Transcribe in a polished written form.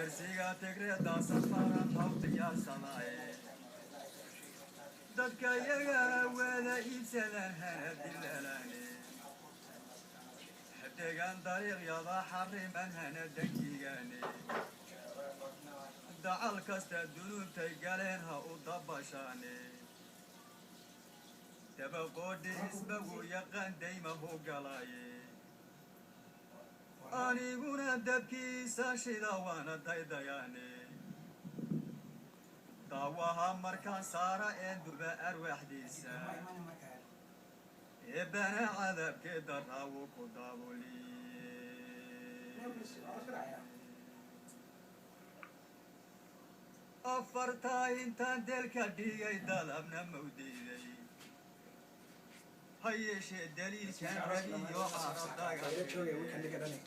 Dawarsiga Tigreeda safaran hawtiyaarsamaaye, dadka iyagana wada iibsadaan hana dilalaane, degaan dariiqyada xariman hana dangigaane, dacal kasta dunuubtay galeen ha u dabashaane, dabaqoodhi isbagu yaqaan daymahu galaaye, aniguna dabkiisa shida waana daydayaane, daawaha markaan saara een duba arwaaxdiisa, eebbana cadaabkee daraawu ku daabuliye. Afartaa intaan deelka dhigay dalabna mawdiiday, ha yeeshee daliilkan rabiyo carab. Ila joogaya wiilkan dhiga dhani.